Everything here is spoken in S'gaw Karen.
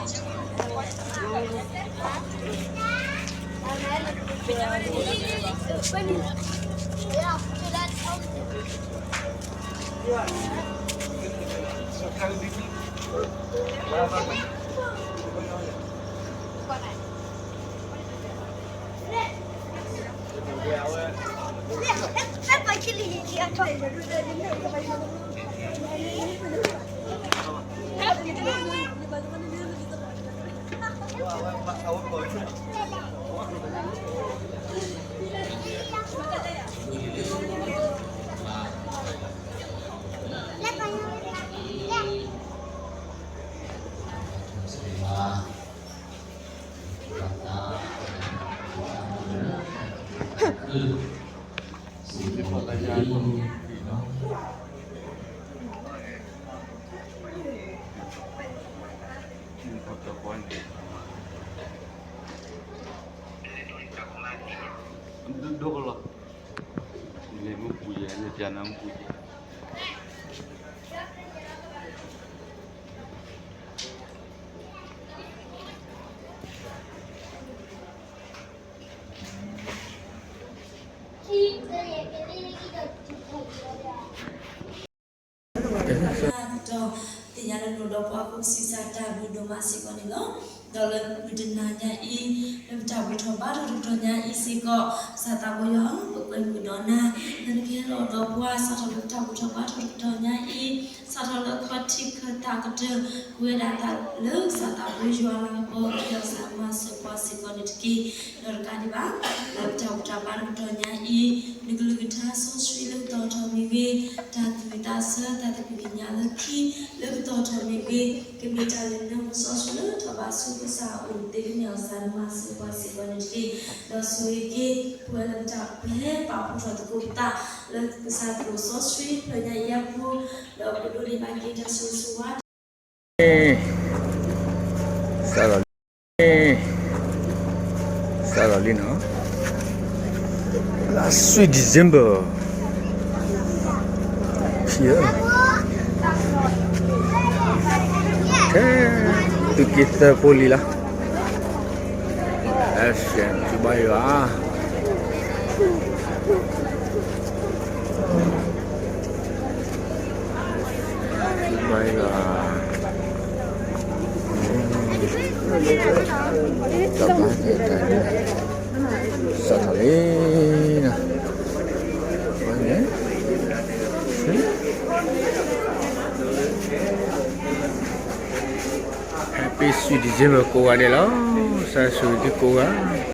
ဒိၣ်လီၤ, လဲၤမုၢ်ပူၤယဲ, လဲၤပျးနၤမုၢ်ပူၤယဲ. ကတဲသကိးသ့ၣ်ညါလၢနအိၣ်ဒီးပှၤဟီၣ်ခိၣ်ဖိဆံးစၢ်တၢ်ဘျုးဒိၣ်မးစ့ၢ်ကီးန့ၣ်လီၤ. ဒီးလၢမုၢ်တနၤညါအံၤ, လၢပတၢ်ဘူၣ်ထီၣ်ဘါထီၣ်တကတီၢ်ညါအံၤစ့ၢ်ကီး, ကစၢ်သးဘိယွၤဧၢ, ပကွဲမုာ်ဒီးနၤ, နကဟဲလီၤဒီးပှၤစးထီၣ်လၢပတၢ်ဘူၣ်ထီၣ်ဘါထီၣ်တကတီၢ်ညါအံၤ, စးထီၣ်လၢခီၣ်ထံးခၢၣ်သးကတၢၢ်, ကွဲဒၣ်တၢ်လၢကစၢ်သးဘိယွၤလၤကပီၤ ကစၢ်မၤစၢၤပှၤစ့ၢ်ကီးန့ၣ်တက့ၢ်. ဒီးတကးဒံးဘၣ်, လၢပတၢ်ဘူၣ်တၢ်ဘါတကတီၢ်ညါအံၤ, နကလုၢ်ကထါစီဆှံလၢကတီၢ်ထီၣ်မ့ၢ်ဂ့ၤ, တၢ်သူၣ်ဝံၣ်သးဆၢ တၢ်သဘံၣ်ကညးလၢခံလၢကတီၢ်ထီၣ်မ့ၢ်ဂ့ၤ, ကမ့ၢ်တၢ်လၢနၢ်ပၢၢ်စီဆှံလၢထီၣ်ဘးဆူကစၢ်အအိၣ်သ့ ကမ့ၢ်အီၤ ကစၢ်မၤစၢၤပှၤစ့ၢ်ကီးန့ၣ်တက့ၢ်. ဒီးဆိၣ်ဂ့ၤက့ၤ ပဝဲလၢပတၢ်ပဟဲပာ်ဖှိၣ်ထီၣ်သကိးပသး လၢကစၢ်သရိာ်စီဆှံဖျၢၣ်ညါအံၤအပူၤ, ဒီးပဒိးန့ၢ်ဘၣ်က့ၤတၢ်ဆိၣ်ဂ့ၤဆိၣ်ဝါ စးထီၣ်လံ, စးထီၣ်လံနီၤ, လါ sweet December, ဖံဧၢ, ကဲ, သုးက့သၢဖိလံလီၤ, အဲၣ်စဲၣ် သုဘါယွၤ ဘါယွၤ, တၢ်ဘါတၢ်တၢ်န့ၣ် စးထီၣ်လံနီၤ, ဝဲန့ၣ် Happy sweet December ကိးဂၤဒဲးလီၤ, စးဆိၣ်ဂ့ၤသုကိးဂၤ